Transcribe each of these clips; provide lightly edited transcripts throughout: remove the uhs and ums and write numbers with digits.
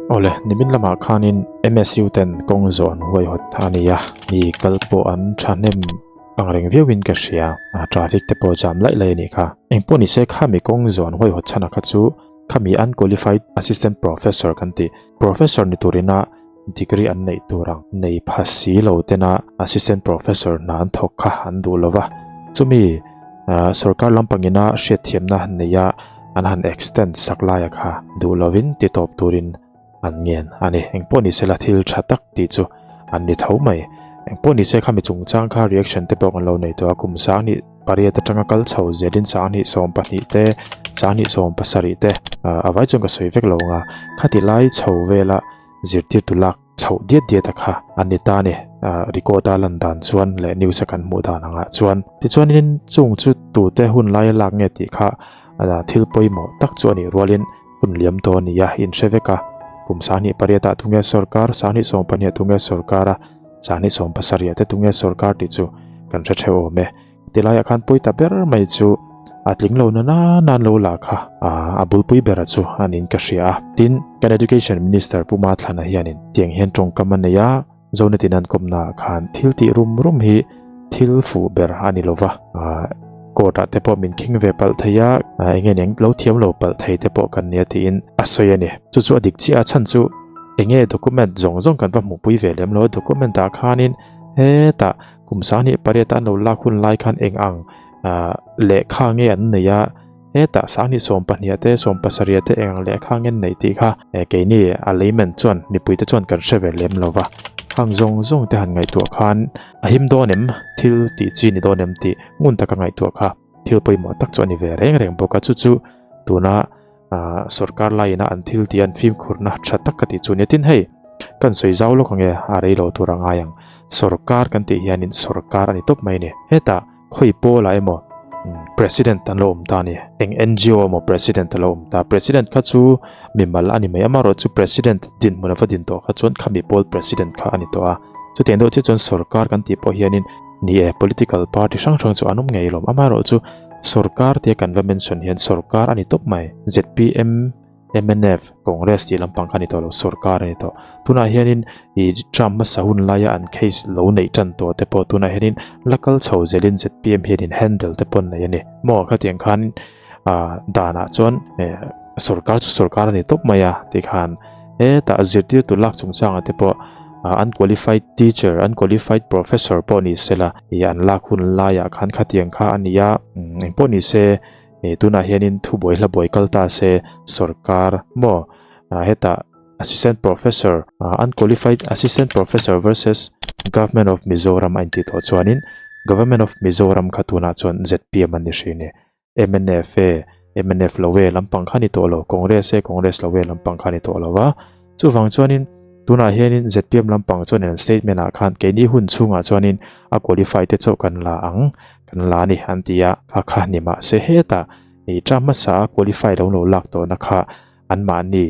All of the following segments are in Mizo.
Awle, nimin lamah khanin MSU ten kawng zawh an huaihawt a ni a, mi kal pawh an thahnem ang reng viauin ka hria, traffic te pawh jam laih laih a nih kha. Engpawh nise khami kawng zawh an huaihawt chhan a kha chu khami unqualified assistant professor kan tih, professor ni turina degree an neih tur ang nei pha si lo tena assistant professor hna an thawk kha an duh lo va, chumi sorkar lampangina hriatthiamna neia an han extend sak laia kha duh lovin ti tawp turin an ngen a ni. Engpawh ni sela thil tha tak tih chu an ni tho mai. Engpawh ni se khami chungchang kha reaction te pawh kan lo nei tawh a, kum sanghnih pariat atanga kal chho zelin sanghnih 12 te, sanghnih 17 te a vai chuan ka sawi vek lo ang a, khati lai chho vela zirtirtu lak chhoh diat diat a kha a ni ta a ni. Record a lan dan chuan leh news a kan hmuh dan angah chuan. Tichuanin chung chu tute hun laia lak nge tih kha thil pawimawh tak chu a nih rualin hun liam tawh a ni a, inhre vek a. Kum 28 ah tunge sorkar, 12 ah tunge sorkar a, 17 ah te tunge sorkar tih chu kan hre theuh awm e. Tilaiah khan pawi ta ber mai chu a tling lo na nana an lo la kha a bulpui bera chu a niin ka hria a. Tin, kan Education Minister Pu Mathlana hianin tiang hian tawngkam a nei a, Zonetin an kawmnaah khan thil tih rum rum hi thil fuh ber a ni lova, court ah te pawh min khing ve palh thei a, eng nge eng lo thiam lo palh thei te pawh kan nia tiin a sawi a ni. Chu chu a dik chiah a, chhan chu eng nge document zawng zawng kan va hmuhpui ve lem lo a, document ah khanin hetah Kum 28 an lo lak hun lai khan eng ang lehkha nge an nei a, hetah 12 te 17 te eng ang lehkha nge an neih tih kha keini a layman chuan mipuite chuan kan hre ve lem lo va. Khang zawng zawng te han ngaihtuah khan a him dawn em, thil tih chi ni dawn em tih ngun taka ngaihtuah kha thil pawimawh tak chu a ni ve reng reng bawk a, chu chu tuna Sorkar laiin a an thil tih an fimkhurna tha tak ka tih chu nia tin hei kan sawi zau lawk ange a rei lo tur a ngai ang sorkar kan tih hianin sorkar a ni tawp mai a ni hetah khawi pawlah emaw president an lo awm ta a ni eng NGO emaw president a lo awm ta president kha chu mimal a ni mai amaherawh chu president dinhmun a va din tawh kha chuan khami pawl president kha a ni tawh a chutiang deuh chiah chuan sorkar kan tih pawh hianin ni e political party hrang hrang chu an awm ngei lawm amaherawh chu Sorkar tia kan va mention hian sorkar a ni tawp mai. ZPM, mnf, Congress tih lampang kha a ni tawh lo, sorkar a ni tawh. Tunah hianin i term hmasa hun laia an case lo neih tan tawh te pawh tunah hianin la kal chho zelin ZPM hianin handle te pawh an nei a ni. Maw khatiang khan danah chuan sorkar chu sorkar a ni tawp mai a tikhan hetah zirtirtu lak chungchangah te pawh unqualified teacher, unqualified professor pawh ni sela ih an lak hun laiah khan khatiang kha a ni a, engpawh ni se ih tunah hianin thubuai hla buai kal ta se sorkar maw hetah assistant professor unqualified assistant professor versus government of Mizoram a intih tawh chuanin government of Mizoram kha tunah chuan ZPM an ni hrin e. Mnf e, mnf lo e lampang kha ni tawh lo, Congress e, Congress lo e lampang kha ni tawh lo a. Chuvang chuanin tunah hianin zpm lampang chuanin an statement ah khan keini hun chhungah chuanin a qualify te chauh kan la ang, kan la a ni an ti a, kha kha ni mahse hetah i term hmasa a qualify lo lo lak tawhna kha anmahni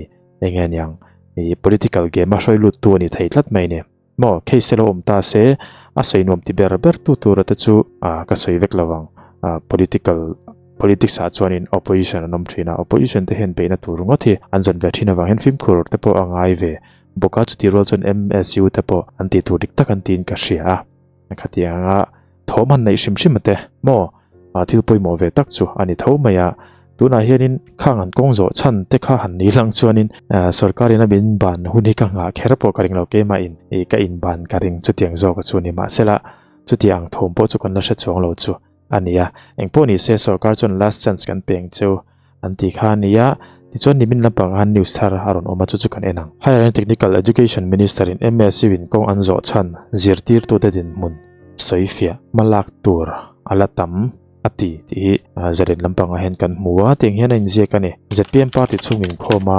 eng nge niang i political game a hruai lut tu a ni thei tlat mai ni. Maw, case lo awm ta se, a sawi nuam ti ber ber tu tura te chu ka sawi vek lo ang. Political, politics ah chuanin opposition an awm thin a, opposition te hian beihna tur ngawt hi an zawn ve thin avang hian fimkhur te pawh a ngai ve bawk a, chutih rual chuan MSU te pawh an tih tur dik tak an tiin ka hria a, khatianga thawm han neih hrim hrim ate maw thil pawimawh ve tak chu a ni tho mai a, tunah hianin khang an kawng zawh chhan te kha han ni lang chuanin sorkarin a min ban hun hi ka nghah kher pawh ka ring lo keimahin ih ka inban ka ring chutiang zawk a chu ni mahsela chutiang thawm pawh chu kan la hre chuang lo chu a ni a, engpawh ni se sorkar chuan last chance kan peng chu an ti kha a ni a, tichuan nimin lampang khan news thar a rawn awm a chu chu kan en ang. Higher and Technical Education Minister in MSU in kawng an zawh chhan zirtirtute dinhmun sawifiah hmalak tur a la tam a ti tih hi zaren lampangah hian kan hmu a, tiang hian a inziak a ni. Zpm party chhung inkhawma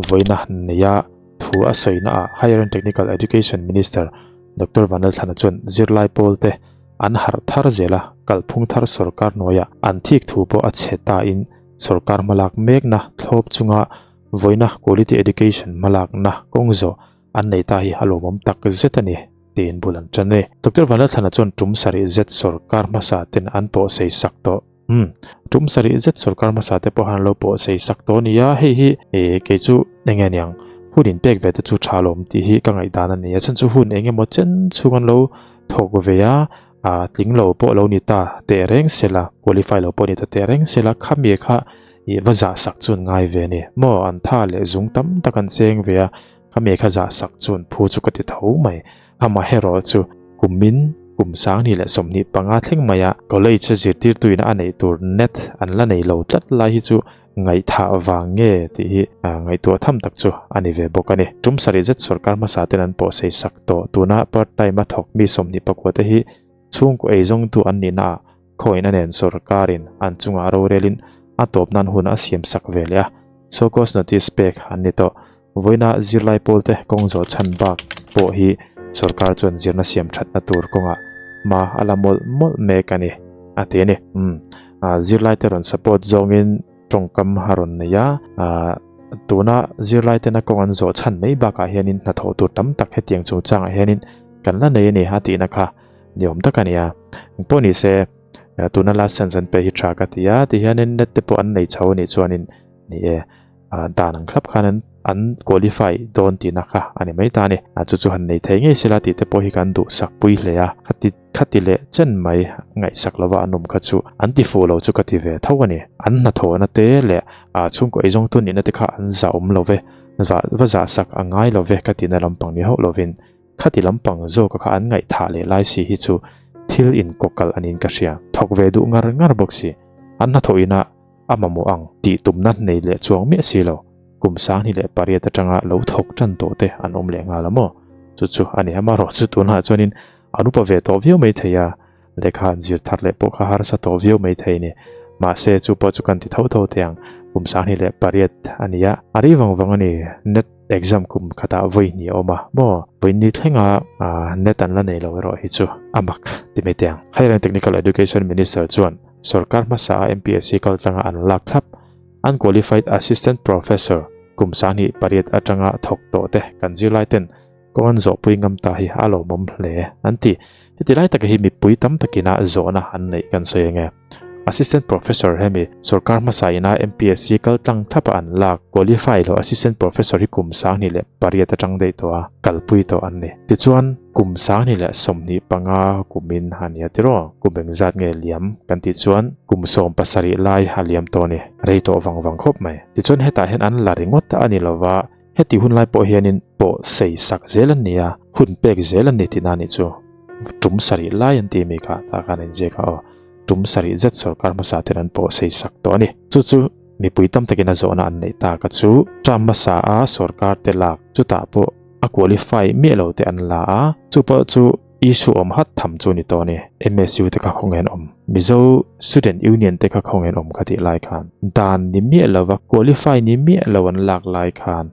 vawiina neia thu a sawina ah Higher and Technical Education Minister Doctor Vanlalthlana chuan zirlai pawlte An harh thar zel a, kalphung thar sorkar hnuaiah an thik thu pawh a chhe tain sorkar hmalak mekna thlawp chunga vawiina quality education hmalakna kawng zawh an nei ta hi a lawmawm tak zet a ni tiin bul an tan a ni. Doctor Vanlalthlana chuan tum sarih zet sorkar hmasa ten an pawh sei sak tawh. Umm, tum sarih zet sorkar hmasa te pawh han lo pawh sei sak tawh a ni a, hei hi kei chu eng nge niang? Hun inpek ve te chu tha lawm tih hi ka ngaihdan a ni. A chhan chu hun eng emaw chen chhung an lo thawk ve a, ah tling lo pawh lo ni ta teh reng se la, qualify lo pawh ni ta teh reng se la, khami kha ih va zah sak chu an ngai ve a ni. Maw an tha leh zung tam tak an cheng ve a, khami kha zah sak chu an phu chu ka ti tho mai. Amaherawh chu kumin kum 20 leh 25 thleng maia college a zirtirtuin a neih tur net an la nei lo tlat lai hi chu ngaihthah vang nge tih hi ngaihtuah tham tak chu a ni ve bawk a ni. Tum sarih zet sorkar hmasa ten an pawh sei sak tawh. Tuna part time a thawk mi 24 te hi chhungkaw eizawngtu an nihna ah khawina nen sorkarin an chungah rorelin a tawp nan hun a siam sak ve leh a. Show cause notice pek an ni tawh. Vawiina zirlai pawlte kawng zawh chhan bak pawh hi sorkar chuan zirna siam thatna tur kawngah hma a la mawlh mawlh mek a ni, a ti a ni. Umm, zirlaite rawn support zawngin tawngkam a rawn nei a, tuna zirlaitena kawng an zawh chhan mai bakah hianin hnathawh tur tam tak hetiang chungchangah hianin kan la nei a ni a tihna kha ni awm tak a ni a. Engpawh ni se, tuna last chance an pe hi tha ka ti a, tihianin net te pawh an nei chho a nih chuanin ni e. Dan ang thlap khan an qualify dawn tihna kha a ni mai ta a ni. Chu chu han nei thei ngei sela tih te pawh hi kan duhsak pui hle a, khati khati leh chen mai ngaihsak lova an awm kha chu an ti fuh lo chu ka ti ve tho a ni. An hnathawhna te leh chhungkaw eizawngtu nihna te kha an zah awm lo ve, va zahsak a ngai lo ve ka tihna lampang ni hauh lovin khati lampang zawka kha an ngaihthah leh lai si hi chu thil inkawkalh a niin ka hria. Thawk ve duh ngar ngar bawk si, an hnathawh inah A mamawh ang tih tumna nei leh chuang miah si lo, kum 28 atanga lo thawk tan tawh te an awm leh nghal a maw? Chu chu a ni amarawh chu tunah chuanin an upa ve tawh viau mai thei a, lehkha an zir thar leh pawh kha harsa tawh viau mai thei a ni. Mahse chu pawh chu kan ti tho tho teh ang, kum 28 a ni a, a rei vang vang a ni, net exam kum khatah vawi hnih a awm a maw? Vawi ni thlenga net an la nei lo erawh hi chu a mak ti mai teh ang. Higher and Technical Education Minister chuan Sorkar hmasa a MPSC kaltlanga an lak thlap, Unqualified Assistant Professor kum 28 atanga thawk tawh te kan zirlai ten kawng an zawhpui ngam ta hi a lawmawm hle an ti. Heti lai taka hi mipui tam takina zawhna an neih kan sawi ange. Assistant Professor hemi sorkar hmasa ina MPSC kaltlang thlapa an lak qualify lo Assistant Professor hi kum 28 atang daih tawh a kalpui tawh an ni. Tichuan. Kum 2025 kumin a nia tiraw? Kum engzat nge liam kan tih chuan kum 17 lai a liam tawh a ni. Rei tawh vang vang khawp mai. Tichuan hetah hian an la ringawt a ni lova, heti hun lai pawh hianin pawh sei sak zel an ni a, hun pek zel an ni tihna a nih chu. Tum sarih lai an ti mi kha tah khan a inziak a aw. Tum sarih zet sorkar hmasa ten an pawh sei sak tawh a ni. Chu chu mipui tam takin a zawhna an neih tak a chu term hmasa a sorkar te lak chutah pawh a qualify miah lo te an la a, chu pawh chu issue awm hat tham chu ni tawh a ni. MSU te kha khawngaih an awm, Mizo Student Union te kha khawngaih an awm kha tih lai khan dan ni miah lova qualify ni miah lo an lak lai khan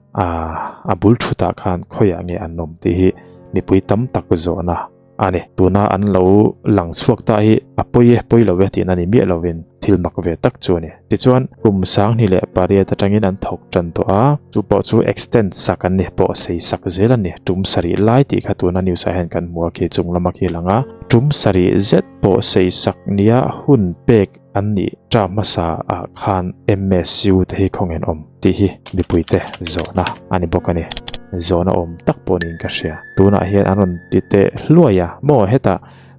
a bul thutah khan khawiah nge an awm tih hi mipui tam tak zawhna a ni. Tuna an lo lang chhuak ta hi a pawi e, pawi lo e tihna ni miah lovin thil mak ve tak chu a ni. Tichuan, kum 28 atangin an thawk tan tawh a, chu pawh chu extend sak an ni, pawh sei sak zel an ni. Tum sarih lai tih kha tuna news ah hian kan hmu a khi chung lama khi lang a, tum sarih zet pawh sei sak nia hun pek an nih term hmasa ah khan MSU te hi khawngaih awm tih hi mipuite zawhna a ni bawk a ni. Zawhna awm tak pawh niin ka hria. Tunah hian an rawn ti teh hluai a maw hetah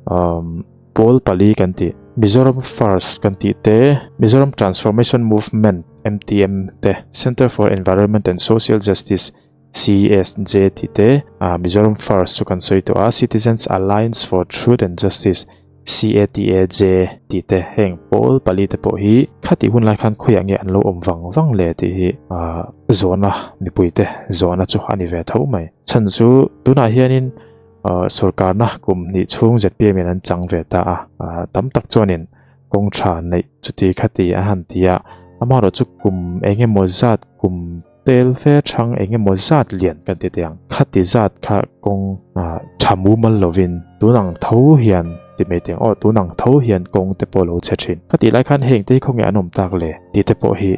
umm pawl pali kan tih Mizoram First kan tih te, Mizoram Transformation Movement, MTM, te, Centre for Environment and Social Justice, CSJ tih te, Mizoram First chu kan sawi tawh a, Citizens Alliance for Truth and Justice, CATAJ, tih te heng pawl pali te pawh hi khatih hun lai khan khawiah nge an lo awm vang vang le tih hi zawhna mipui te zawhna chu a ni ve tho mai. Chhan chu tunah hianin sorkarna kum hnih chhung zpm in an chang ve ta a, tam tak chuanin kawng tha neih chuti khati a han ti a, amaherawhchu kum eng emaw zat kum Tel fe chhang eng emaw zat lian kan ti teh ang. Khati zat kha kawng tha mumal lovin tun ang tho hian ti mai teh ang aw, tun ang tho hian kawng te pawh lo chhe thin. Khatih lai khan heng te hi khawnge an awm tak le tih te pawh hi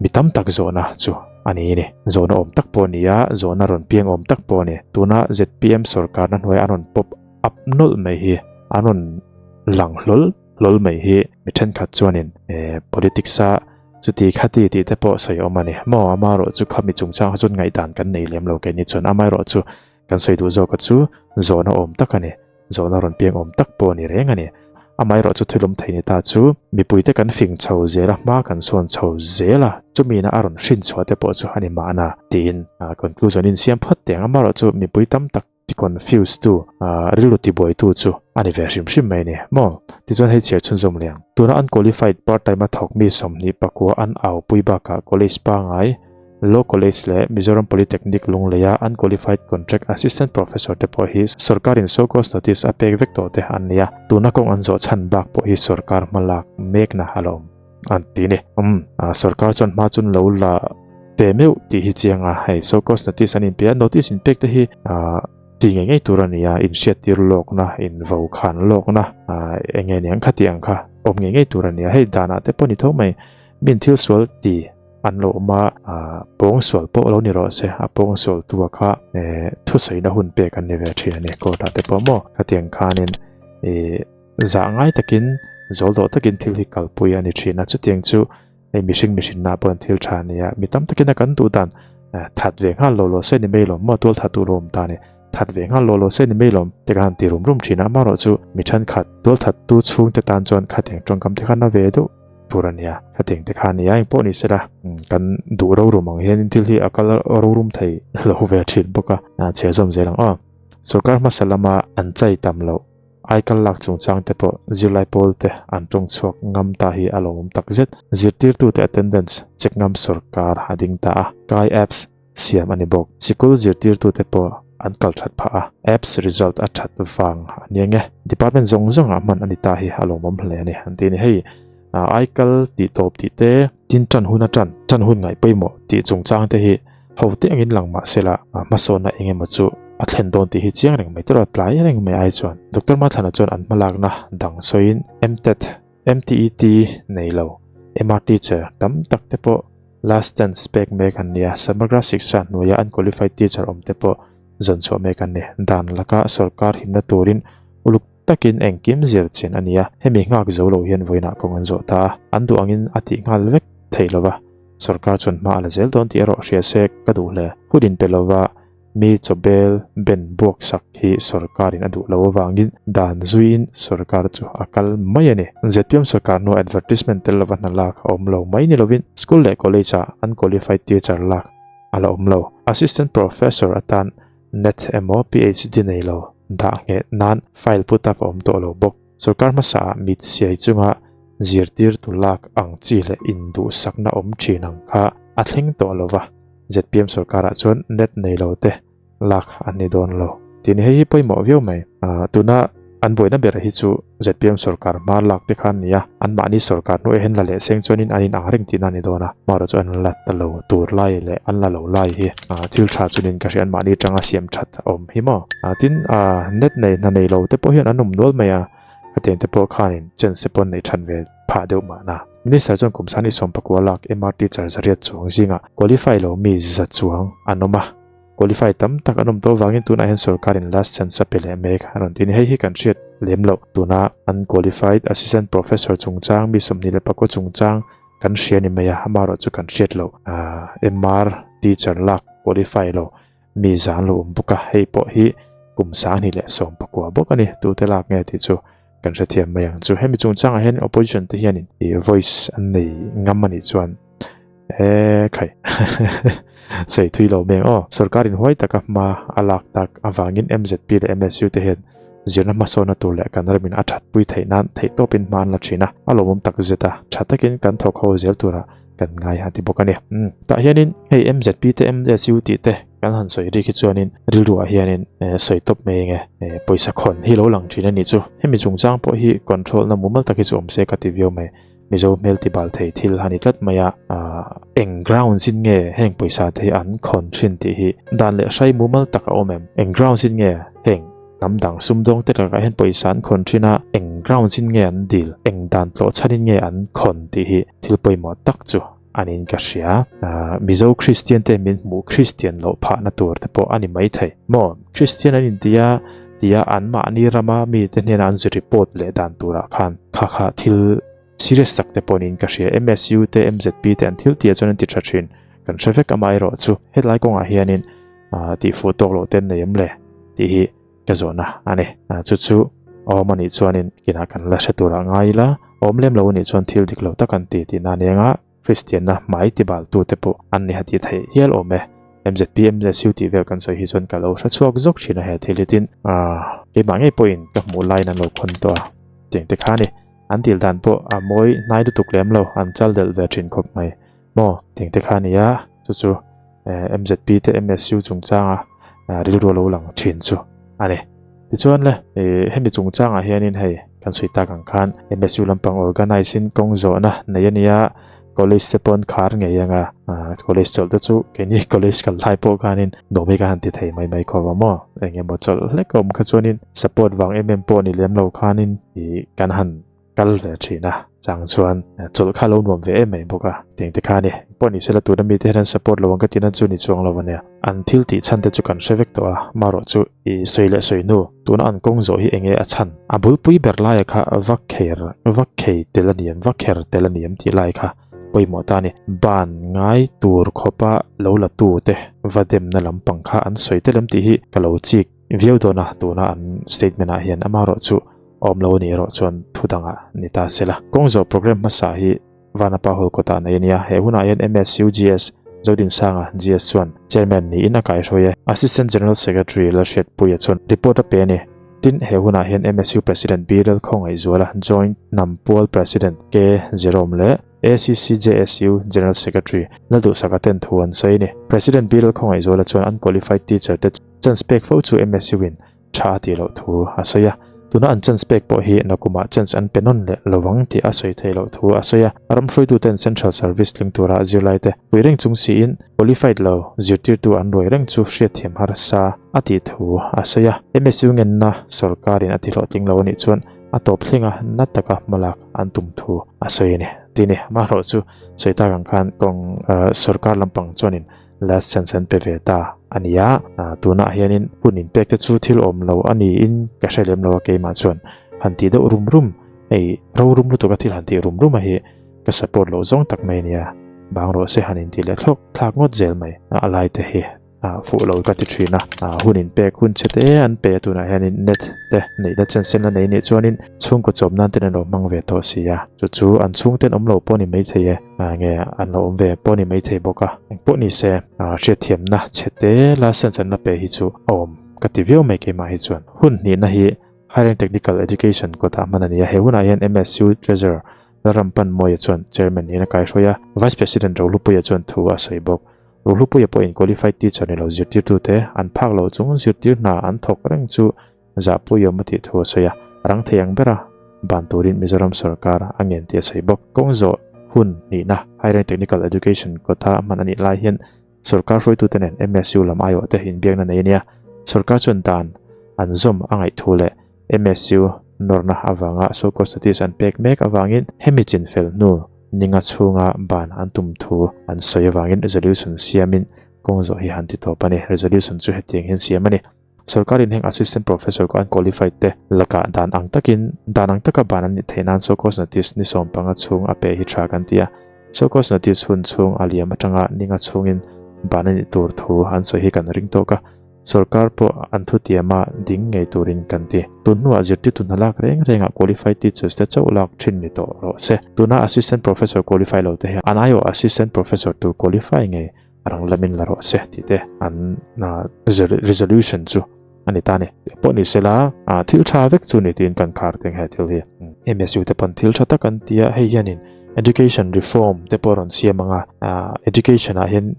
mi tam tak zawhna chu a ni a ni. Zawhna awm tak pawh a ni a, zawhna rawn piang awm tak pawh a ni. Tuna zpm sorkarna hnuaia an rawn pop up nawlh mai hi an rawn lang hlawl hlawl mai hi mi thenkhat chuanin politics a. Chuti khati tih te pawh sawi awm a ni. Maw amaherawh chu khami chungchang kha chuan ngaihdan kan nei lem lo keini chuan amaherawh chu kan sawi duh zawka chu zawhna awm tak a ni. Zawhna rawn piang awm tak pawh a ni reng a ni. Amaherawh chu thilawm thei ni ta chu mipuite kan fing chho zel a, hma kan sawn chho zel a, chumina a rawn hrin chhuah te pawh chu a ni mahna tiin conclusion in siam phawt teh ang. Amaherawh chu mipui tam tak ti confuse tu, rilru ti buai tu chu a ni ve hrim hrim mai a ni maw? Tichuan hei chhiar chhunzawm liang. Tuna unqualified part time a thawk mi 21 an au pui bakah college pangai, Law College leh Mizoram Polytechnic Lungleia unqualified contract assistant professor te pawh hi sorkarin show cause notice a pek vek tawh te an ni a, tuna kawng an zawh chhan bak pawh hi sorkar hma lak mekna a la awm an ti ni. Umm, sorkar chuan hma chun lo la teh meuh tih hi chiang a, hei show cause notice an inpe a, notice inpek te hi ti ngei ngei tur a ni a, inhriattir lawkna, invo khan lawkna, eng nge niang kha tih ang kha awm ngei ngei tur a ni a, hei danah te pawh ni tho mai, min thil sual ti an lo awm a, pawng sual pawh lo ni rawh se, a pawng sual tua kha thusawiina hun pek an ni ve thin a ni, court ah te pawh maw khatiang khanin ih zah ngai takin zawl dawh takin thil hi kalpui a ni thin a, chutiang chu hei mihring mihrinna pawh an thil tha a ni a, mi tam takin a kan duh dan that ve nghal lo lo se ni mai lawm maw tual that duh lo awm ta a ni, that ve nghal lo lo se ni mai lawm te khan han ti rum rum thin a, amaherawh chu mi thenkhat tual that tu chhungte tan chuan khatiang tawngkam te khan a ve deuh. tur a nia khatiang te kha a nia engpawh ni sela kan duh rorum ang hianin thil hi a kal rorum thei lo ve thin bawk a chhiar zawm zel ang aw sorkar hmasa lama an chai tam loh aikal lak chungchang te pawh zirlai pawl te an tawng chhuak ngam ta hi a lawmawm tak zet zirtirtute attendance check ngam sorkar a ding ta a kai apps siam a ni bawk. Sikul zirtirtute pawh an kal that phah a, apps result a that vang a ni ang e. Department zawng zawngah hman a ni ta hi a lawmawm hle a ni an ti a ni. Hei aikal tih tawp tih te, tin tan hun atan tan hun ngaih pawimawh tih chungchang te hi ho te angin lang mah sela hmasawnna eng emaw chu a thlen dawn tih hi chiang reng mai tawrh a, tlai reng mai ai chuan Doctor Mathlana chuan an hmalakna dang sawiin MTET, MTET nei lo, MR teacher tam tak te pawh Last chance pek mek an ni a, Samagra Shiksha hnuaia unqualified teacher awm te pawh zawn chhuah mek an ni. Dan laka sorkar himna turin uluk takin engkim zir chin a ni a, hemi nghak zo lo hian vawiinah kawng an zawh ta a, an duh angin a tih nghal vek theih lova, sorkar chuan hma a la zel dawn tih erawh hria se ka duh hle. Hun inpe lova Mi chawbel ben buaksak hi sorkarin a duh lo avangin dan zuiin sorkar chu a kal mai a ni. Zpm sorkar hnua advertisement tel lova hna lak a awm lo mai ni lovin school leh college-ah unqualified teacher lak a la awm lo. Assistant professor atan net emaw PhD nei lo dah ngheh nan file put up a awm tawh lo bawk. Sorkar hmasaah mit siai chunga zirtirtu lak ang chi leh induhsakna awm thin ang kha a thleng tawh lova. Zpm sorkarah chuan net nei lo te lak an ni dawn lo tih ni hei hi pawimawh viau mai. Tuna an buaina ber hi chu zpm sorkar hma lak te khan nia anmahni sorkar hnuaiah hian la leh seng chuanin an inang reng tihna a ni dawn a, hmarawh chu an la ta lo tur lai leh an la lo lai hi thil tha chunin ka hria anmahni atanga siam that a awm hi maw. Tin net nei hna nei lo te pawh hian an awm nual mai a, khatiang te pawh khanin chance pawh an nei that ve phah deuh mahna. Minister chuan kum sani 19 lak MR teacher zariat chuang zingah qualify lo mi za chuang an awm a, qualify tam tak an awm tawh avangin tunah hian sorkarin last chance a pe leh mek a rawn ti a ni. Hei hi kan hriat lem loh tuna unqualified assistant professor chungchang mi 24 chungchang kan hria ni mai a, amaherawh chu kan hriat loh MR teacher lak qualify lo mi zan lo awm bawk a, hei pawh hi kum 2019 bawk a ni, tute lak nge tih chu kan hrethiam mai ang chu. Hemi chungchangah hian opposition te hianin ih voice an nei ngam a nih chuan e khai sawi thui lo mai ang aw. Sorkarin huai taka hma a lak tak avangin MZP leh MSU te hian zirna hmasawnna tur leh kan ramin a thatpui theih nan theihtawpin hma an la thin a, a lawmawm tak zet a, tha takin kan thawk ho zel tura kan ngai a ti bawk a ni. Umm tah hianin hei MZP te MSU tih te kan han sawi rik hi chuanin rilruah hianin sawi tawp mai enge pawisa khawn hi lo lang thin a nih chu. Hemi chungchang pawh hi control na mumal tak hi chu awm se ka ti viau mai. Mizo hmel ti bal thei thil a ni tlat mai a, eng grounds in nge heng pawisa te hi an khawn thin tih hi dan leh hrai mumal tak a awm em? Eng grounds in nge heng hnam dang sumdawng te takah hian pawisa an khawn thin a, eng grounds in nge an dil, eng dan tlawh chhan in nge an khawn tih hi thil pawimawh tak chu a niin ka hria. Mizo Kristian te min hmuh Kristian loh phahna tur te pawh a ni mai thei. Maw? Kristian an inti a, tia anmahni rama mite hnena an zu report leh dan turah khan kha kha thil. Serious tak te pawh niin ka hria. MSU te MZP te an thil tih ah chuan an ti tha thin. Kan hre vek amaherawh chu hetlai kawngah hianin tihfuh tawk loh te an nei em le tih hi ka zawhna a ni. Chu chu awm a nih chuanin kinah kan la hre turah ngai ila, awm lem lo a nih chuan thil dik lo tak an ti tihna a ni anga Kristianna hmai tibaltu te pawh an ni hati theih hial awm e. MZP, MZU tih vel kan sawi hi chuan ka lo hre chhuak zawk thin a he thil hi tin keimah ngei pawhin ka hmuh laiin an lo khawn tawh a tiang te kha a ni. An dil dan pawh a mawi hnai lutuk lem lo, an chal delh ve thin khawp mai. Maw tiang te kha a ni a, chu chu MZP te MSU chungchanga rilru a lo lang thin chu a ni. Tichuan le, hemi chungchangah hianin hei kan sawi tak ang khan MSU lampang organize in kawng zawhna nei a nia, college te pawh an khar ngei ang a, college chawlh te chu keini college kal lai pawh khanin nuam hi ka han ti thei mai mai khawp a maw, eng emaw chawlh hlek a awm kha chuanin support vang em em pawh ni lem lo khanin ih kan han kal ve thin a, chang chuan chawlh kha lo nuam ve em mai bawk a, tiang te kha a ni. Pawh ni sela tuna mite hian an support lo ang ka tihna chu ni chuang lo a nia. An thil tih chhan te chu kan hre vek tawh a, marawh chu i sawi leh sawi hnu, tuna an kawng zawh hi enge a chhan? A bulpui ber laia kha vak kher, vak khei tel a ni em, vak kher tel a ni em tih lai kha pawimawh ta a ni. Ban ngai tur khawpa lo la tu te va demna lampang kha an sawi tel em tih hi ka lo chik viau dawn a, tuna an statement ah hian amarawh chu awm lo a nih erawh chuan thu dangah ni ta se la. Kawng zawh program hmasa hi Vanapa Hall kawtah nei a nia. He hunah hian MSUGS Zodinsanga GS chuan Chairman niin a kaihruai e. Assistant General Secretary Lalhriatpuia chuan report a pe a ni. Tin, he hunah hian MSU President B Lalkhawngaihzuala, Joint Nampual President K Jerome leh ACCJSU General Secretary Lalduhsaka ten thu an sawi a ni. President B Lalkhawngaihzuala chuan unqualified teacher te chance pek fo chu MSU in tha a tih loh thu a sawi a, tuna an chance pek pawh hi nakumah chance an pe nawn leh lo vang tih a sawi theih loh thu a sawi a. Ram hruaituten Central Service tling tura zirlaite pui reng chung siin qualified lo zirtirtu an ruai reng chu hriatthiam harsa a tih thu a sawi a. MSU ngenna sorkarin a tihlawhtling lo a nih chuan a tawp thlenga na taka hmalak an tum thu a sawi a ni. Tini, amaherawh chu sawi tak ang khan kawng sorkar lampang chuanin Last chance an pe ve ta a ni a, tunah hianin hun inpek te chu thil awm lo a niin ka hre lem lo a keimah chuan han tih deuh rum rum, hei ro rum lutuk a thil han tih rum rum a hi ka support loh zawng tak mai a nia, bang rawh se han intih leh thlawk thlak ngawt zel mai a lai te hi fuh lo ka ti thin a, hun inpek hun chhe te an pe a tunah hianin net te neihna chen sen la nei nih chuanin chhungkaw chawm nan ten an lo hmang ve tawh si a, chu chu an chhungten awm lo pawh a ni maithei e. Nge an lo awm ve pawh ni maithei bawk a, engpawh ni se hriatthiamna chhe te license an la pe hi chu a awm ka ti viau mai keimah hi chuan. Hun hnihna hi Higher Technical Education kawtah hman a ni a, he hunah hian MSU Treasurer Lalrampanmawia chuan Chairman niin a kaihruai a, Vice President Rohlupuia chuan thu a sawi bawk. Rohlupuia pawhin qualified teacher ni lo zirtirtute an phak loh chung zirtir hna an thawk reng chu Zahpuiawm a tih thu a sawi a, rang thei ang bera ban turin Mizoram sorkar a ngen tih a sawi bawk. Kawng zawh hun hnihna Higher Technical Education kawta hman a nih lai hian sorkar hruaitute nen MSU lam aiawh te inbiakna nei a nia. Sorkar chuan dan an zawm a ngaih thu leh MSU nawrna avanga so-called status an pek mek avangin hemi chinfel hnu ninga chhunga ban an tum thu an sawi avangin resolution siamin kawng zawh hi han ti tawp a ni. Resolution chu hetiang hian siam a ni. Sorkarin heng Assistant Professor ko unqualified te lakah dan ang takin dan ang taka ban an nih theih nan Socos Notice ni 15 chhung a pe hi tha kan ti a. Socos Notice hun chhung a liam atanga ninga chhungin ban a nih tur thu an sawi hi kan ring tawk a. Sorkar pawh an thutiama ding ngei turin kan ti. Tun hnuah zirtirtu hna lak reng rengah qualified teachers te chauh lak thin ni tawh rawh se. Tuna Assistant Professor qualify lo te hian an aiawh Assistant Professor tur qualify ngei a rang lamin la rawh se tih te an resolution chu a ni ta a ni. Pawh ni sela thil tha vek chu ni tiin kan khar teng he thil hi. MSU te pawn thil tha tak an ti a, hei hianin education reform te pawh a rawn siam ang a, education ah hian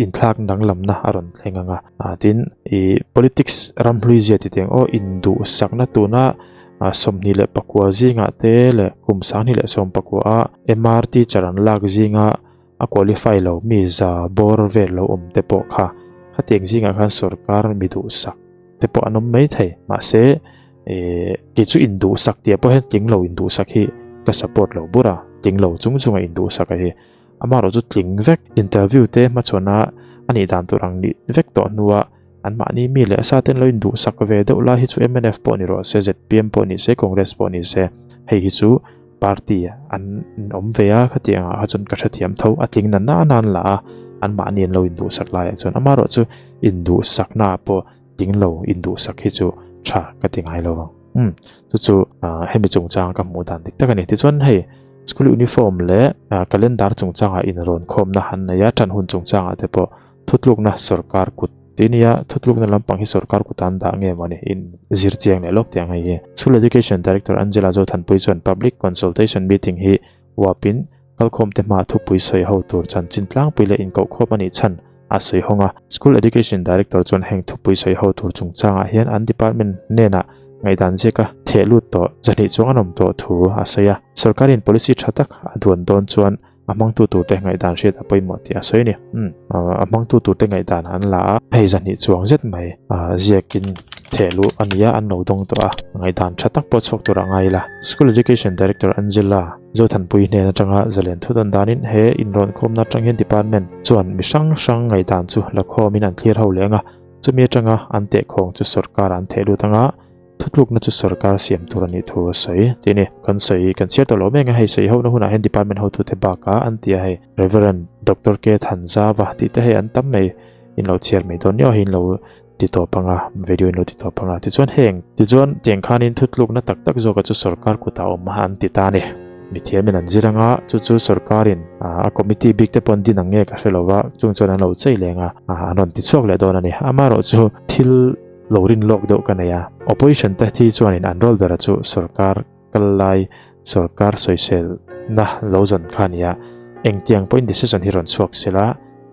inthlak danglamna a rawn thleng ang a, tin ih politics ramhlui zia ti teng aw induhsakna tuna 29 zingah te leh kum 2019 a MR teacher an lak zinga A qualify lo mi za bawr vel lo awm te pawh kha khatiang zingah khan sorkar mi duhsak te pawh an awm mai thei. Mahse eh kei chu induhsak tih ah pawh hian tling lo induhsak hi ka support lo bur a, tling lo chung chunga induhsak a hi. Amaherawh chu tling vek interview te hmachhawn a a nih dan tur ang nih vek tawh hnua anmahni mi leh a sa ten lo induhsak ve deuh lai hi chu mnf pawh ni rawh se, zpm pawh ni se, Congress pawh ni se hei hi chu. party an awm ve a khatiang ah kha chuan ka hrethiam tho a tling na na na an la a an mahni an lo induhsak laiah chuan amaherawh chu induhsakna ah pawh tling lo induhsak hi chu tha ka ti ngai lo ang umm chu chu hemi chungchang ka hmuh dan dik tak a ni tichuan hei school uniform leh calendar chungchangah inrawn khawmna han nei a tan hun chungchangah te pawh Thutlukna sorkar kut tih nia, thutlukna lampang hi sorkar kut an dah nge mawni in zir chiang leh lawk tih ang hei hi. School Education Director Angela Zothanpui chuan Public Consultation Meeting hi uapin kalkhawmte hmaa thupui sawi ho tur chanchin tlangpui leh inkohkhawm a nih chhan a sawi hawng a. School Education Director chuan heng thupui sawi ho tur chungchangah hian an department hnenah ngaihdan ziaka theh lut tawh zahnih chuang an awm tawh thu a sawi a. Sorkarin policy tha tak a duan dawn chuan A hmangtu turte ngaihdan hriat a pawimawh tih a sawi a ni. Umm, a hmangtu turte ngaihdan an la a, hei zahnih chuang zet mai ziakin theh luh a nia, an lo dawng tawh a, ngaihdan tha tak pawh chhuak tur a ngai la. School Education Director Angela Zothanpui hnen atanga zalen thu dawn danin he inrawnkhawmna atang hian department chuan mi hrang hrang ngaihdan chu la khawmin an thlir ho leh ang a, chumi atanga an tehkhawng chu sorkar an theh lut ang a, Thutlukna chu sorkar siam tur a nih thu a sawi tih a ni. Kan sawi kan chhiar tawh lo mek a, hei sawi hona hunah hian department hotute bakah an ti a hei Reverend Doctor K Thanzava tih te hei an tam mai in lo chhiar mai dawn nia hei in lo ti tawp ang a, video in lo ti tawp ang a tichuan heng tichuan tiang khanin thutlukna tak tak zawka chu sorkar kutah awm a an ti ta a ni. Mithiamin an zir ang a, chu chu sorkarin a committee bik te pawh an din ang nge ka hre lo va, chung chuan an lo chei leng a, an rawn ti chhuak leh dawn a ni. Amaherawhchu thil Lo rin lawk deuh ka nei a. Opposition te thi chuanin an role bera chu sorkar kal lai, sorkar sawiselna lo zawn kha a ni a. Engtiang pawhin decision hi rawn chhuak sela,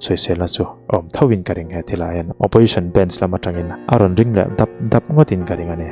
sawiselna chu a awm tho in ka ring he thilah hian. Opposition bench lam atangin a rawn ring leh dap dap ngawtin ka ring a ni.